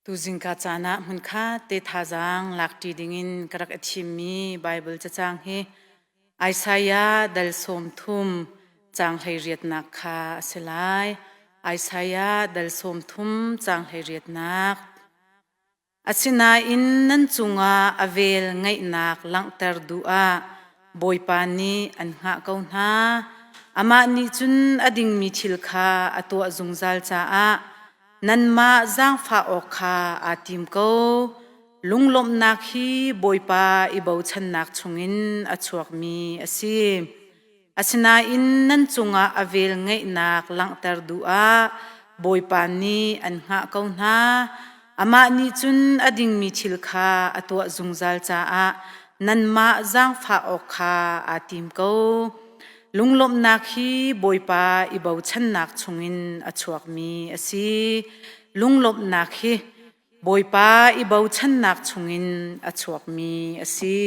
Tuzingka caan ah hmunkhat te thazaang lakṭi dingin ka rak i thimmi Baibal cacang hi Isaiah dal 30 caang 18nak kha a si lai. Isaiah dal 30 caang 18nak. Asinain nan cungah a vel ngeihnak langhter duh ah Bawipa nih an hngah ko hna. Amah nih cun a dingmi thil kha a tuah zungzal caah nanmah zaangfah awk kha aa tim ko. Lunglawmhnak hi Bawipa i bochannak chungin a chuakmi a si. Asinain nan cungah a vel ngeihnak langhter duh ah Bawipa nih an hngah ko hna. Amah nih cun a dingmi thil kha a tuah zungzal caah nanmah zaangfah awk kha aa tim ko. Lunglawmhnak hi Bawipa i bochannak chungin a chuakmi a si. Lunglawmhnak hi Bawipa i bochannak chungin a chuakmi a si.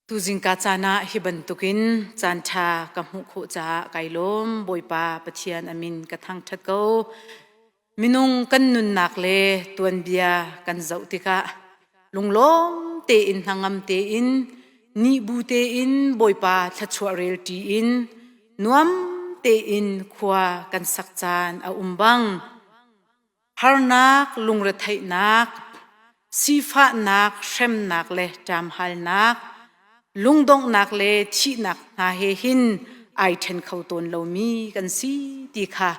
Tuzingka caan ah hi bantukin caanṭha ka hmuh khawh caah kai lawm. Bawipa Pathian a min ka thangṭhat ko. Minung kan nunnak le tuanbia kan zoh tikah lunglawm tein hnangam tein nihbu tein Bawipa thluachuah relṭi in nuam tein khua kan sak caan a um bang Harnak, lungretheihnak, sifahnak, hremnak le ṭamhalnak, lungdonghnak le thihnak hna he hin ai ṭhen kho tawn lomi kan si ti kha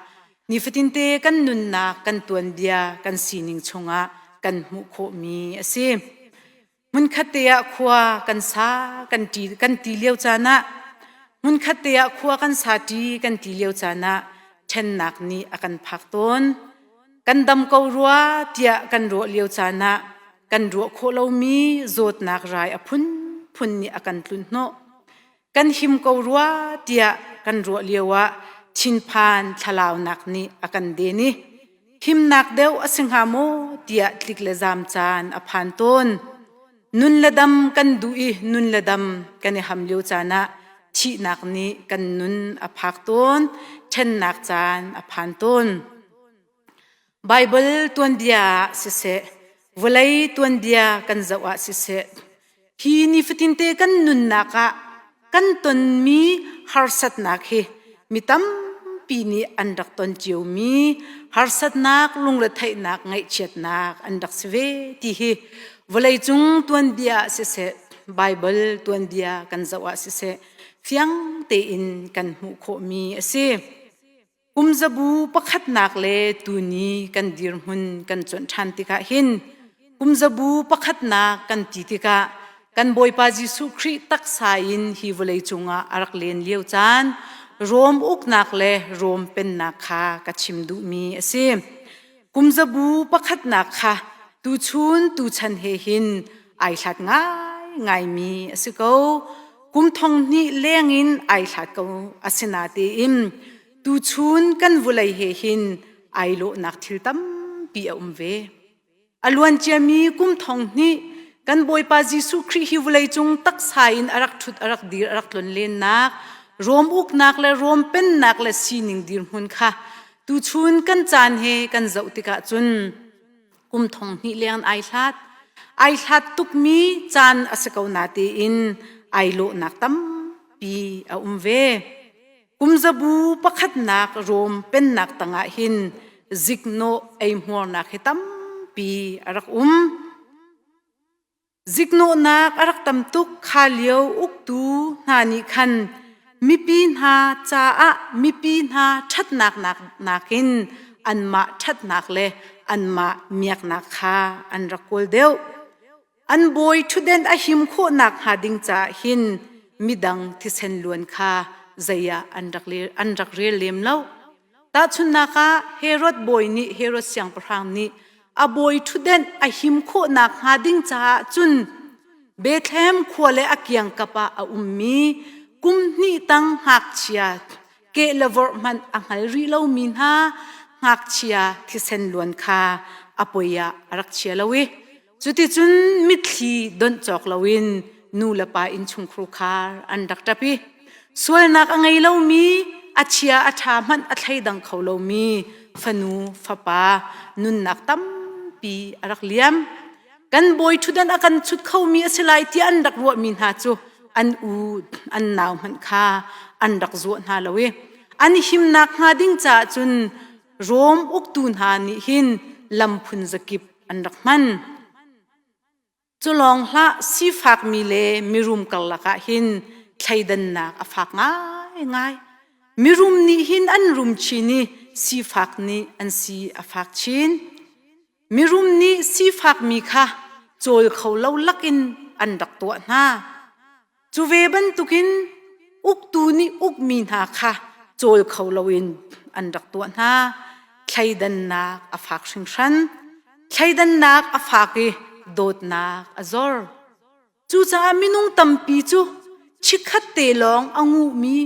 nifatinte kan nunnak, kan tuanbia, kan sining chungah kan hmuh khawhmi a si. Hmunkhat te ah khua kan sa kan ṭi kan ti lio caan ah hmunkhat te ah khua kan sa ṭi kan ti lio caan ah ṭhennak nih a kan phak tawn. Kan dam ko rua tiah kan ruah lio caan ah kan ruah khawh lomi zawtnak rai a phunphun nih a kan tlunh hnawh. Kan him ko rua tiah kan ruah lio ah thinphan thlalaunak nih a kan den i himnak deuh a si hnga maw tiah tlik le zaam caan a phan tawn. Nun le dam kan duh i nun le dam kan i ham lio caan ah thihnak nih kan nun a phak tawn, ṭhennak caan a phan tawn. Baibal tuanbia ah siseh, vawlei tuanbia kan zoh ah siseh, hi nifatinte kan nunnak ah kan tonmi harsatnak hi mi tampi nih an rak ton ciomi harsatnak, lungretheihnak, ngaihchiatnak an rak si ve ti hi vawleicung tuanbia ah siseh, Baibal tuanbia kan zoh ah siseh, fiang tein kan hmuh khawhmi a si. Kumzabu pakhatnak le tuni kan dirhmun kan cuanh ṭhan tikah hin kumzabu pakhatnak kan ti tikah kan Bawipa Jesuh Khrih taksa in hi vawlei cungah a rak len lio caan Rom uknak le Rom pennak kha ka chim duhmi a si. Kumzabu pakhatnak kha tuchun tuchan he hin ai hlat ngaingaimi a si ko. Kum thong hnih lengin ai hlat ko asinatein tuchun kan vulei he hin ai lawhnak thil tampi a um ve. A luanciami kum thong hnih kan Bawipa Jesuh Khrih hi vulei cung taksa in a rak ṭhut a rak dir a rak tlon lennak Rom uknak le Rom pennak le sining dirhmun kha tuchun kan caan he kan zoh tikah cun kum thong hnih leng ai hlat. Ai hlat tukmi caan a si ko natein ai lawhnak tampi a um ve. Kumzabu pakhatnak Rom pennak tangah hin ziknawh eihmuarnak hi tampi a rak um. Ziknawhnak a rak tam tuk kha lio uktu hna nih khan mipi hna caah mipi hna ṭhatnak nakin anmah ṭhatnak le anmah miaknak kha an rak kawl deuh. An bawi ṭhutdenh a him khawh nakhnga ding caah hin midang thisen luan kha zei ah an rak rel lem lo. Tahchunhnak ah Herod bawi nih Herod siangpahrang nih a bawi ṭhutdenh a him khawh nakhnga ding caah cun Bethlehem khua le a kiangkap ah a ummi kum hnih tang ngakchia keh le vorh hmanh a hngal rih lomi hna ngakchia thisen luan kha a poi ah a rak chia lo i cuticun mitthli donh cawk loin nu le pa innchungkhur khar an rak ṭap i sualnak a ngei lomi a chia a ṭha hmanh a thleidang kho lomi. fanu fapa nunnak tampi a rak liam. Kan bawi ṭhutdan a kan chut khomi a si lai tiah an rak ruahmi hna cu an u an nau hmanh kha an rak zuah hna lo i an himnak hnga ding caah cun Rom uktu hna nih hin lam phun zakip an rak hman. Cu lawng hlah sifakmi le mirum karlak ah hin thleidannak a fak ngaingai. Mirum nih hin an rum chin i sifak nih an si a fak chin. Mirum nih sifakmi kha cawl kho lo lakin an rak tuah hna. Cu ve bantukin uktu nih ukmi hna kha cawl kho loin an rak tuah hna. Thleidannak a fak hringhran. Thleidannak a fak i dawtnak a zor. Cucaah minung tampi cu chikkhat te lawng a nguhmi,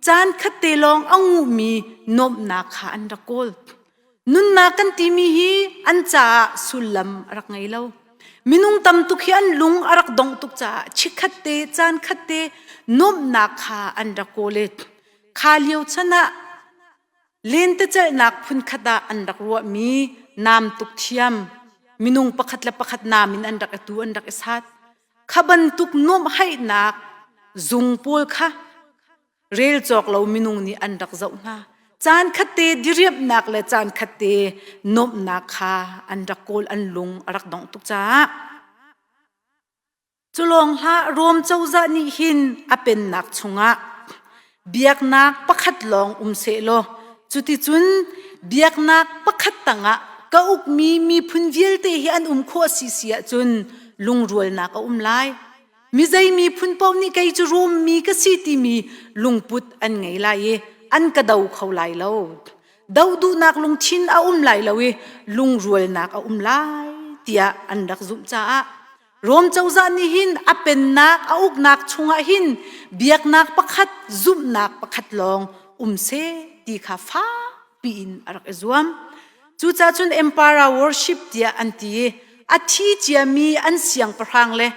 caan khat te lawng a nguhmi nuamhnak kha an rak kawl. Nunnak kan timi hi an caah sullam a rak ngei lo. Minung tam tuk hi an lung a rak dongh tuk caah chikkhat te, caan khat te nuamhnak kha an rak kawl i kha lio chan ah lentecelhnak phunkhat ah an rak ruahmi naam tuk thiam minung pakhat le pakhat naam in an rak i tu an rak i sat. Kha bantuk nuamhhaihnak zung pawl kha Rel cawk lo minung nih an rak zoh hna. Caan khatte diriamhnak le caan khatte nuamhnak kha an rak kawl an lung a rak dongh tuk caah cu lawng hlah Rom cozah nih hin a pennak chungah biaknak pakhat lawng um sehlaw cuticun biaknak pakhat tangah ka ukmi miphun vialte hi an um khawh si si ahcun lungrualnak a um lai. Mi zei miphun paoh nih kei cu Rom mi ka si timi lungput an ngei lai i an ka do kho lai lo. Do duhnak lungthin a um lai lo i lungrualnak a um lai tiah an rak zumh caah Rom cozah nih hin a pennak a uknak chungah hin biaknak pakhat zumhnak pakhat lawng um seh ti kha fakpi in a rak i zuam. Cucaah cun emperor worship tiah an ti i a thi ciami an siangpahrang le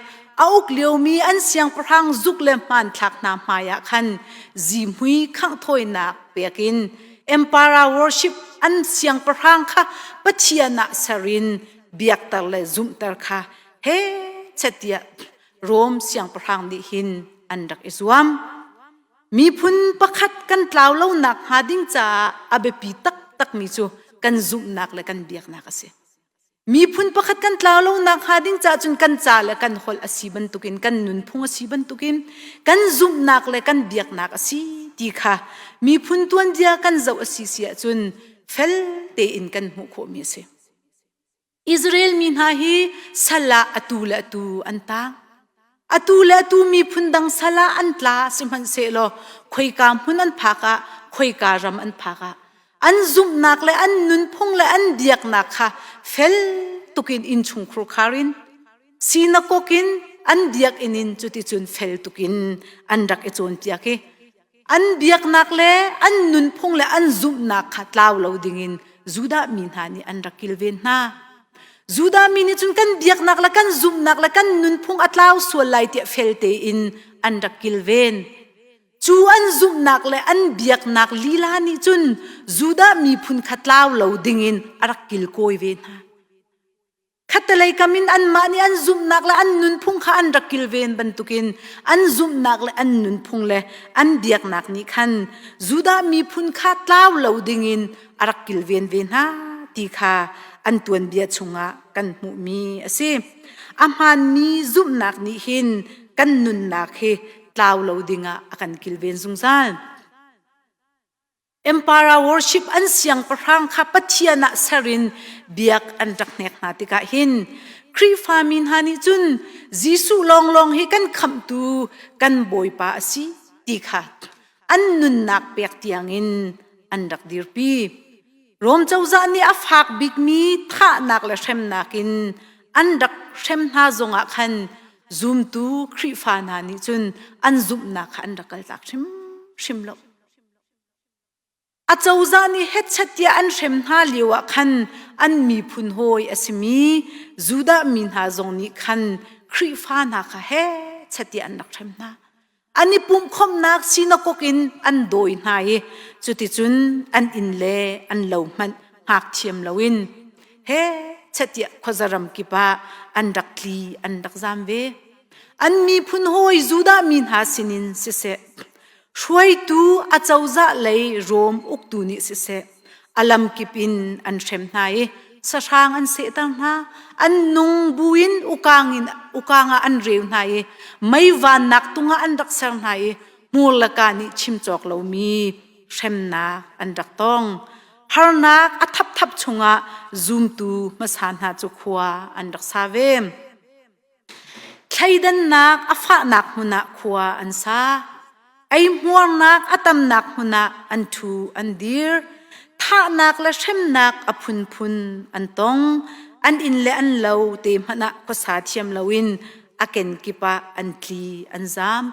a uk liomi an siangpahrang zuk le hmanthlak hna hmaiah khan zihmui khanghthawinak pek in emperor worship an siangpahrang kha pathian ah ser in biakter le zumhter kha he chet tiah Rom siangpahrang nih hin an rak i zuam. Miphun pakhat kan tlau lonak hnga ding caah a biapi taktakmi cu kan zumhnak le kan biaknak a si. Miphun pakhat kan tlau lonak hnga ding caah cun kan ca le kan holh a si bantukin kan nunphung a si bantukin kan zumhnak le kan biaknak a si ti kha miphun tuanbia kan zoh a si si ahcun fel tein kan hmuh khawhmi a si. Israel mi hna hi sal ah atu le atu an tang. Atu le atu miphun dang sal ah an tla sihmanhsehlaw khoika hmun an phak ah khoika ram an phak ah an zumhnak le an nunphung le an biaknak kha fel tukin innchungkhur khar in sinakok in an biakinn in cuticun fel tukin an rak i cawnpiak i An biaknak le an nunphung le an zumhnak kha tlau lo dingin Judah mi hna nih an rak kilven hna. Judah mi nih cun kan biaknak le kan zumhnak le kan nunphung a tlau sual lai tiah fel tein an rak kilven. Cu an zumhnak le an biaknak lila nih cun Judah miphun kha tlau lo dingin a rak kilkawi ve hna. Khattelei kam in anmah nih an zumhnak le an nunphung kha an rak kilven bantukin an zumhnak le an nunphung le an biaknak nih khan Judah miphun kha tlau lo dingin a rak kilven ve hna ti kha an tuanbia chungah kan hmuhmi a si. A hmaanmi zumhnak nih hin kan nunnak hi tlau lo dingah a kan kilven zungzal. Emperor worship an siangpahrang kha Pathian ah ser in biak an rak hnek hna tikah hin Khrihfami hna nih cun Jesuh lawnglawng hi kan khamhtu kan Bawipa a si ti kha an nunnak pek tiangin an rak dirpi. Rom cozah nih a fak bikmi thahnak le hremnak in an rak hrem hna zongah khan zumtu Khrihfa hna nih cun an zumhnak kha an rak kaltak hrimhrim lo. Acozah nih hetchet tiah an hrem hna lio ah khan an miphun hawi a simi Judah mi hna zong nih khan Khrihfa hna kha hechet tiah an rak hrem hna. An i pumhkhawmhnak sinakok in an dawi hna i cuticun an inn le an lo hmanh hngak thiam loin he chetiah khuazaram kip ah an rak tli an rak zam ve. An miphun hawi Judah mi hna sinin siseh, hruaitu acozah lei Rom uktu nih siseh, a lamkip in an hrem hna i sahrang an sehter hna, an nung buin ukang in ukang ah an reu hna i mei vannak tungah an rak ser hna i hmur le ka nih chim cawk lomi hremnak an rak tong. Harnak a thapthap chungah zumtu hmasa hna cu khua an rak sa ve. Thleidannak a fahnak hmun ah khua an sa. Eihmuarnak a tamnak hmun ah an ṭhu an dir. Thahnak le hremnak a phunphun an tong. An inn le an lo te hmanh ah khuasa thiam loin a kenkip ah an tli an zaam.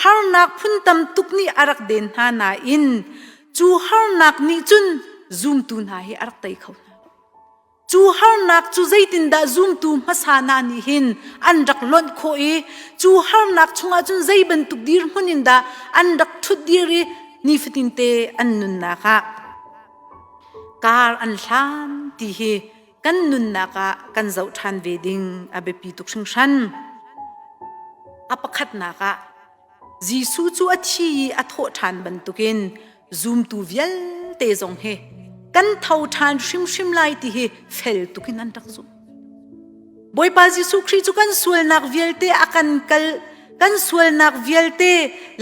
Harnak phun tam tuk nih a rak den hna nain cu harnak nih cun zumtu hna hi a rak tei kho hna. Cu harnak cu zeitindah zumtu hmasa hna nih hin an rak lonh khawh i cu harnak chungah cun zei bantuk dirhmun in dah an rak ṭhut dir i nifatinte an nunnak ah kar an hlan ti hi kan nunnak ah kan zoh ṭhan ve ding a biapi tuk hringhran. A pakhatnak ah Jesuh cu a thi i a thawh ṭhan bantukin zumtu vialte zong hi kan tho ṭhan hrimhrim lai ti hi fel tukin an rak zumh. Bawipa Jesuh Khrih cu kan sualnak vialte a kan kal kan sualnak vialte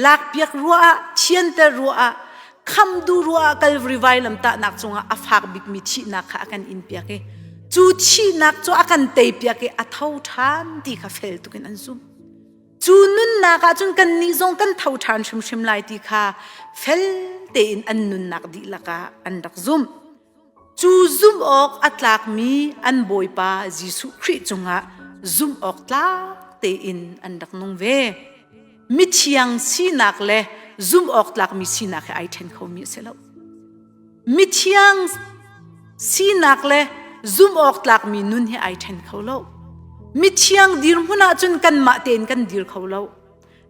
lakpiak ruah ah thianter ruah ah khamh duh ruah ah Calvary vailamtahnak cungah a fak bikmi thihnak kha a kan inpiak i cu thihnak cu a kan teipiak i a tho ṭhan ti kha fel tukin an zumh. Cu nunnak ah cun kannih zong kan tho ṭhan hrimhrim lai ti kha fel tein an nunnak dihlak ah an rak zumh. Cu zumh awk a tlakmi an Bawipa Jesuh Khrih cungah zumh awk tlak tein an rak nung ve. Mithiang sinak le zumh awk tlakmi sinak he ai ṭhen khomi a si lo. Mithiang sinak le zumh awk tlakmi nun hi ai ṭhen kho lo. Mithiang dirhmun ahcun kanmah tein kan dir kho lo.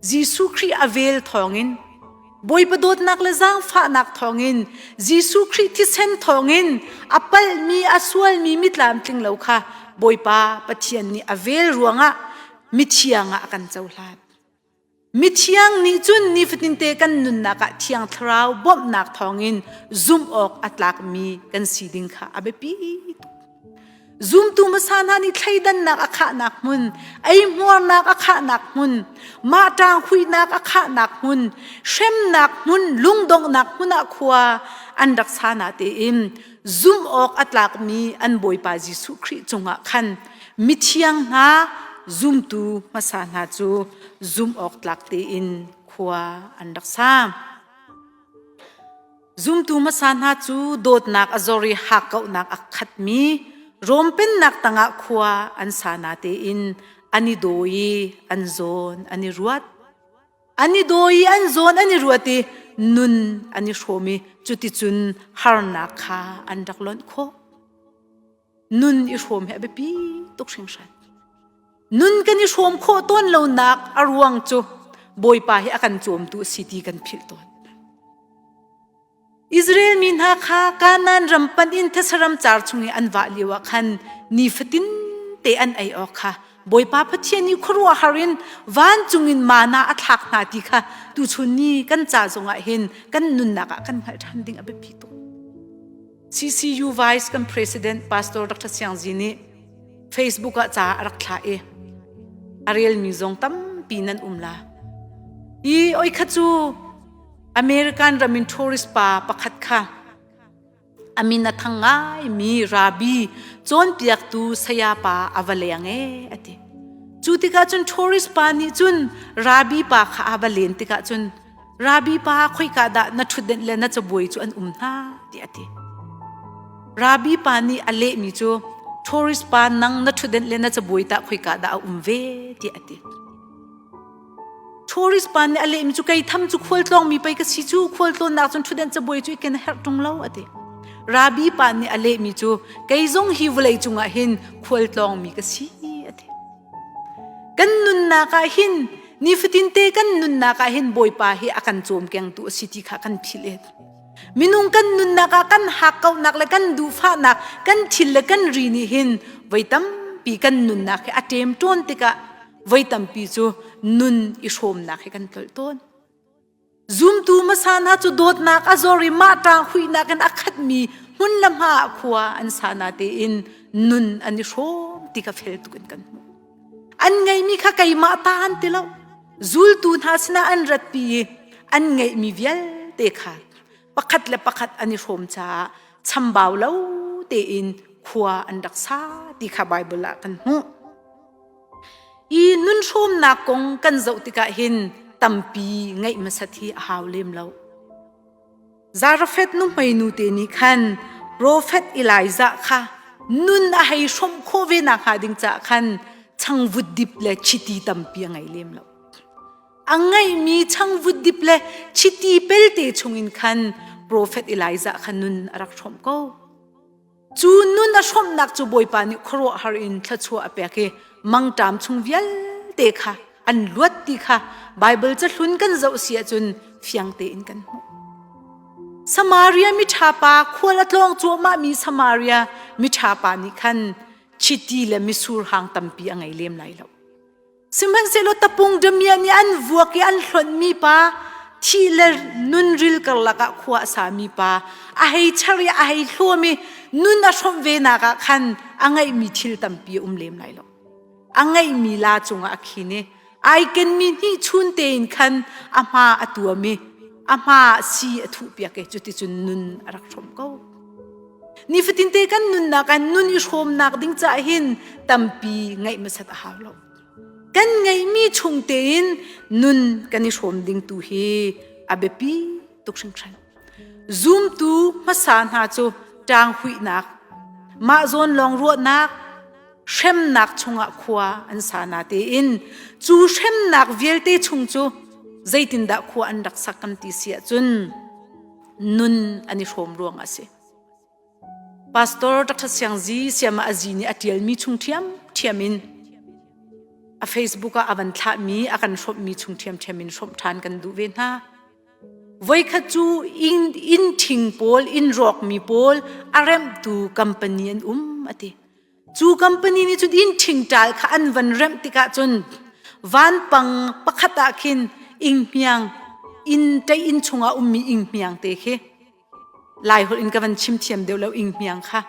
Jesuh Khrih a vel thawngin, Bawipa dawtnak le zaangfahnak thawngin, Jesuh Khrih thisen thawngin a palhmi, a sualmi mitlamtling lo kha Bawipa Pathian nih a vel ruangah mithiang ah a kan cohlan. Mithiang nih cun nifatinte kan nunnak ah Thiang Thlarau bawmhnak thawngin zumh awk a tlakmi kan si ding kha a biapi tuk. Zumtu hmasa hna nih thleidannak a khahnak hmun, eihmuarnak a khahnak hmun, mah ṭang huihnak a khahnak hmun, hremnak hmun, lungdonghnak hmun ah khua an rak sa na tein zumh awk a tlakmi an Bawipa Jesuh Khrih cungah khan mithiang hna zumtu hmasa hna cu zumh awk tlak tein khua an rak sa. Zumtu hmasa hna cu dawtnak a zor i hakkauhnak a khatmi Rom pennak tangah khua an sa na tein an i daw i an zawn an i ruat. An i daw i an zawn an i ruat i nun an i hrawm i cuticun harnak kha an rak lonh khawh. Nun i hrawm hi a biapi tuk hringhran. Nun kan i hrawm khawh tawn lonak a ruang cu Bawipa hi a kan cawmtu a si ti kan philh tawn. Israel mi hna kha Kanaan ram panh in these car chung i an vah lioah khan nifatin te an ei awk kha Bawipa Pathian nih khuaruahhar in vancung in mana a thlak hna ti kha tuchun ni kan ca zongah hin kan nunnak ah kan hngalh ṭhan ding a biapi tuk. CCU Vice kan President Pastor Dr. Siang Zi nih Facebook ah ca a rak thlah i a relmi zong tampi nan um la. I oi kha cu American ram in tourist pa pakhat kha a min a thang ngaimi rabi cawnpiaktu saya pa a va leng ee a ti. Cu tikah cun tourist pa nih cun rabi pa kha a va len tikah cun rabi pa khoika dah na ṭhutdenh le na cabuai cu an um hna tiah a ti. Rabi pa nih a lehmi cu tourist pa nang na ṭhutdenh le na cabuai tah khoika dah a um ve tiah a ti. Tourist pa nih a lehmi cu kei tham cu khualtlawngmi pei ka si cu khualtlawnnak cun ṭhutdenh cabuai cu i ken a herh ṭung lo a ti. Rabi pa nih a lehmi cu kei zong hi vawlei cungah hin khualtlawngmi ka si a ti. Kan nunnak ah hin nifatinte kan nunnak ah hin Bawipa hi a kan cawmkengtu a si ti kha kan philh i. Minung kan nunnak ah kan hakkauhnak le kan duhfahnak, kan thil le kan ri nih hin voi tampi kan nunnak hi a ṭemṭawn tikah voi tampi cu nun i hrawmnak hi kan tlolh tawn. Zumtu hmasa hna cu dawtnak a zor i mah ṭang huihnak in a khatmi hmun le hma ah khua an sa na tein nun an i hrawm ti kha fel tuk in kan hmuh. An ngeihmi kha keimah ta an ti lo. Zultu hna sinah an ratpi i an ngeihmi vialte kha pakhat le pakhat an i hrawm caah chambau lo tein khua an rak sa ti kha Baibal ah kan hmuh. I nun hrawmnak kong kan zoh tikah hin tampi ngeih hmasat hi a hau lem lo. Zarephath nuhmeinu te nih khan profet Elijah kha nun a hei hrawmh khawh ve nakhnga ding caah khan changvut dip le chiti tampi a ngei lem lo. A ngeihmi changvut dip le chiti pelte chungin khan profet Elijah kha nun a rak hrawmh ko. Cu nun a hrawmhnak cu Bawipa nih khuaruahhar in thluachuah a pek i mangṭam chung vialte kha an luat ti kha Baibal cahlun kan zoh si ahcun fiang tein kan hmuh. Samaria miṭha pa khual a tlawng cuahmahmi Samaria miṭha pa nih khan chiti le misur hang tampi a ngei lem lai lo. Sihmanhsehlaw tapung damiah nih an vuak i an hlonhmi pa, thih le nunril karlak ah khua a sami pa, a hei char i a hei hlawm i nun a hrawmh venak ah khan a ngeihmi thil tampi a um lem lai lo. A ngeihmi la cungah a khin i ai kenmi hnihchun tein khan a hma a tuam i a hma ah si a thuhpiak i cuticun nun a rak hrawmh ko. Nifatinte kan nunnak ah nun i hrawmnak ding caah hin tampi ngeih hmasat a hau lo. Kan ngeihmi chung tein nun kan i hrawm ding tu hi a biapi tuk hringhran. Zumtu hmasa hna cu ṭanghuihnak, mah zawn lawng ruahnak, hremnak chungah khua an sa na tein cu hremnak vialte chung cu zeitindah khua an rak sak kan ti si ahcun nun an i hrawm ruang a si. Pastor Dr. Siang Zi Siama Azi nih a ṭialmi chung ṭhiamṭhiam in a Facebook ah a van thlahmi a kan hrawmhmi chung ṭhiamṭhiam in hrawmh ṭhan kan duh ve hna. Voikhat cu inn, inn ṭhing pawl, inn rawkmi pawl a remhtu company an um a ti. Cu company nih cun inn ṭhingṭal kha an van remh tikah cun vanpang pakhat ah khin inghmiang inn ṭei inn chungah ummi inghmiang te khi Laiholh in ka van chim thiam deuh lo inghmiang kha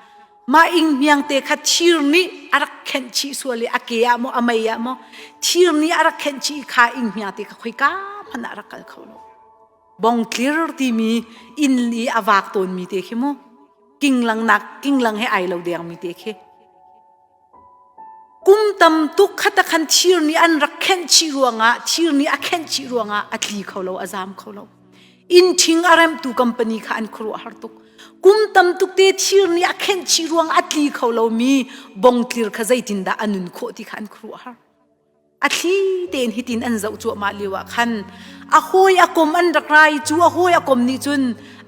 mah inghmiang te kha thir nih a rak khenh chih sual i a ke ah maw a mei ah maw thir nih a rak khenh chih i kha inghmiang te kha khoika hmanh ah a rak kal kho lo bongtlir timi inn i a vak tawnmi te khi mu kinglang nak kinglang he ai lo dengmi te khi kum tam tuk khata khan thir nih an rak khenh chih ruangah thir nih a khenh chih ruangah a tli kho lo a zam kho lo inn ṭhing a remtu company kha an khuaruahhar tuk kum tam tuk te thir nih a khenh chih ruang a tli kho lomi bongtlir kha zeitindah a nun khawh ti kha an khuaruahhar a thli tein hitin an zoh cuahmah lio ah khan a hawi a kom an rak ra i cu a hawi a kom nih cun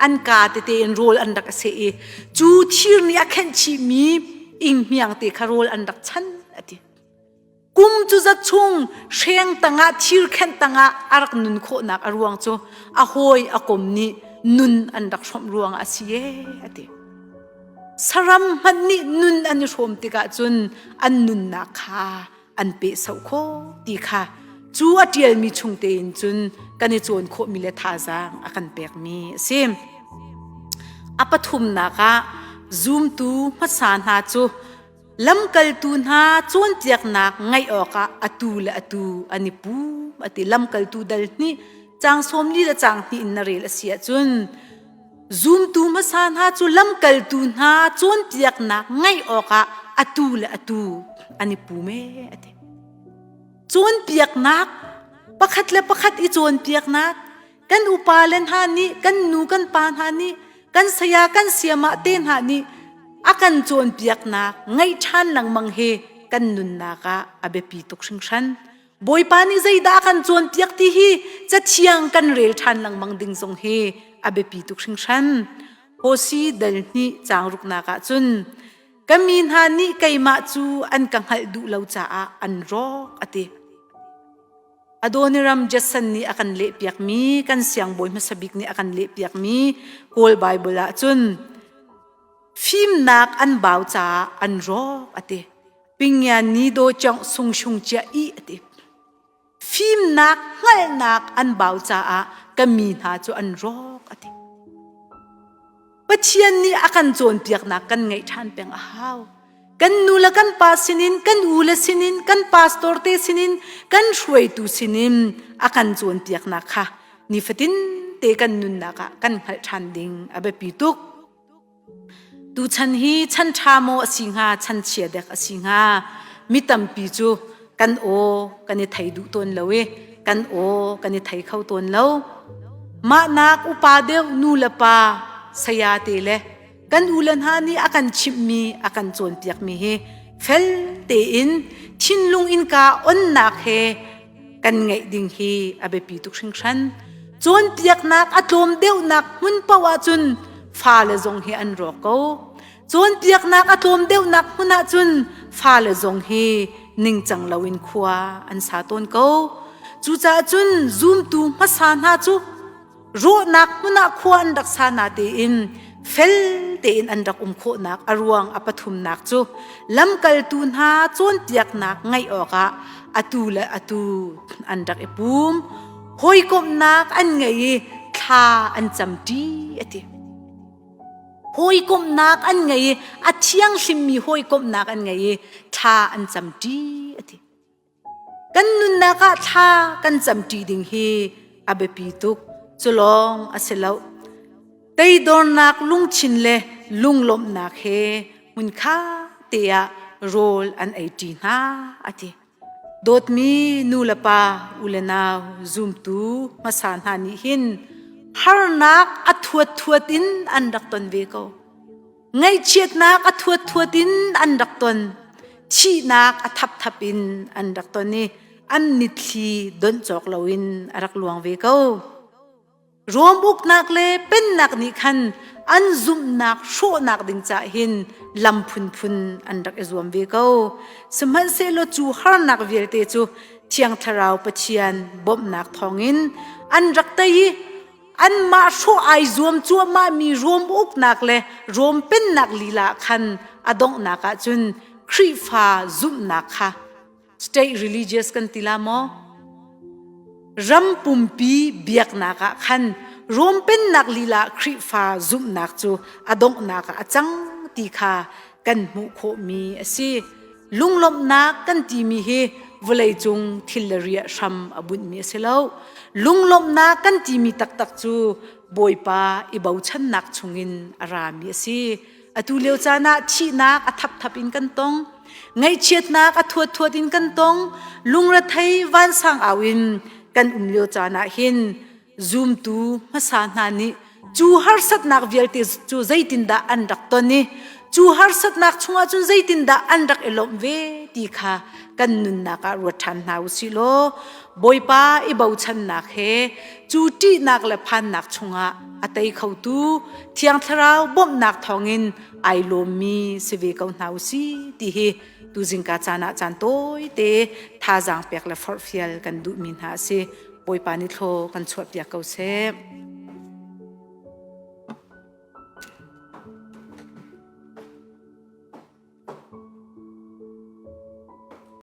an ka tete in rawl an rak seh i cu thir nih a khenh chihmi inghmiang te kha rawl an rak chan a ti kum cu zat chung hreng tangah thir khenh tangah a rak nun khawhnak a ruang cu a hawi a kom nih nun an rak hrawmh ruang a si e a ti saram hmanh nih nun an i hrawm tikah cun an nunnak kha an pehsoh khawh ti kha cu a ṭialmi chung tein cun kan i cawn khawhmi le thazaang a kan pekmi a si. A pathumnak ah zumtu hmasa hna cu lamkaltu hna cawnpiaknak ngaih awkah atu le atu an i pum a ti lamkaltu dal hnih caang 40 le caang hnih in na rel a si ahcun Zumtu hmasa hna cu lamkaltu hna cawnpiaknak ngaih awkah atu le atu an i pum ee a ti. Cawnpiaknak pakhat le pakhat i cawnpiaknak kan upa le hna nih kan nu kan pa hna nih kan saya kan siamah te hna nih a kan cawnpiaknak ngaih ṭhan lengmang hi kan nunnak ah a biapi tuk hringhran. Bawipa nih zeidah a kan cawnpiak ti hi cathiang kan rel ṭhan lengmang ding zong hi a biapi tuk hringhran. Hosi dal hnih caang ruknak ah cun ka mi hna nih keimah cu an ka hngalh duh lo caah an rawk a ti. Adoniram Judson nih a kan lehpiakmi, kan siangbawi hmasa bik nih a kan lehpiakmi Kawl Bible ah cun fimnak an bau caah an rawk a ti. Pingyan ni do chong sung shung chia i a ti. Fimnak hngalhnak an bau caah ka mi hna cu an rawk a ti. Pathian nih a kan cawnpiaknak kan ngeih ṭhan peng a hau. Kan nu le kan pa sinin, kan u le sinin, kan pastor te sinin, kan hruaitu sinin a kan cawnpiaknak kha nifatin te kan nunnak ah kan hngalh ṭhan ding a biapi tuk. Tuchan hi chan ṭha maw a si hnga, chan chia dek a si hnga? Mi tampi cu kan aw kan i thei duh tawn lo i kan aw kan i thei kho tawn lo. Mahnak upa deuh nu le pa saya te le kan u le hna nih a kan chimhmi, a kan cawnpiakmi hi fel tein thinlung innka onnak he kan ngeih ding hi a biapi tuk hringhran. Cawnpiaknak a tlawm deuhnak hmun paoh ahcun fale zong hi an rawk ko. Cawnpiaknak a tlawm deuhnak hmun ahcun fale zong hi ningcang loin khua an sa tawn ko. Cucaah cun zumtu hmasa hna cu rawhnak hmun ah khua an rak sa na tein fel tein an rak um khawhnak a ruang a pathumnak cu lamkaltu hna cawnpiaknak ngaih awkah atu le atu an rak i pum hawikomhnak an ngei i thla an camṭi a ti hawikomhnak an ngei i a thianghlimmi hawikomhnak an ngei i thla an camṭi a ti Kan nunnak ah thla kan camṭi ding hi a biapi tuk. Cu lawng a si lo. Teidornak lungthin le lunglawmhnak he hmunkha te ah rawl an eiṭi hna a ti. Dawtmi nu le pa, u le nau, zumtu hmasa hna nih hin harnak a thuat thuat in an rak ton ve ko. Ngaihchiatnak a thuat thuat in an rak ton. Thihnak a thapthap in an rak ton i an mitthli donh cawk loin a rak luang ve ko. Rom uknak le pennak nih khan an zumhnak hrawhnak ding cah hin lam phunphun an rak i zuam ve ko. Sihmanhsehlaw cu harnak vialte cu Thiang Thlarau Pathian bawmhnak thawngin an rak tei i anmah hrawh ai zuam cuahmahmi Rom uknak le Rom pennak lila khan a donghnak ah cun Khrihfa zumhnak kha state religious kan ti la maw ram pumpi biaknak ah khan Rom pennak lila Khrihfa zumhnak cu a donghnak ah a cang ti kha kan hmuh khawhmi a si. Lunglawmhnak kan timi hi vawleicung thil le riah hram a bunhmi a si lo. Lunglawmhnak kan timi taktak cu Bawipa i bochannak chungin a rami a si. Atu lio caan ah thihnak a thapthap in kan tong. Ngaihchiatnak a thuat-thuat in kan tong. Lungrethei vansang au in kan um lio caan ah hin Zumtu hmasa hna nih cu harsatnak vialte cu zeitindah an rak ton i cu harsatnak chungah cun zeitindah an rak i lawmh ve ti kha kan nunnak ah ruat ṭhan hna u sih law Bawipa i bochannak he cu ṭihnak le phannak chungah a tei khotu Thiang Thlarau bawmhnak thawngin ai lawmmi si ve ko hna u sih ti hi tuzingka caan ah caan tawite thazaang pek le forhfial kan duhmi hna a si. Bawipa nih thlaw kan chuahpiak ko seh.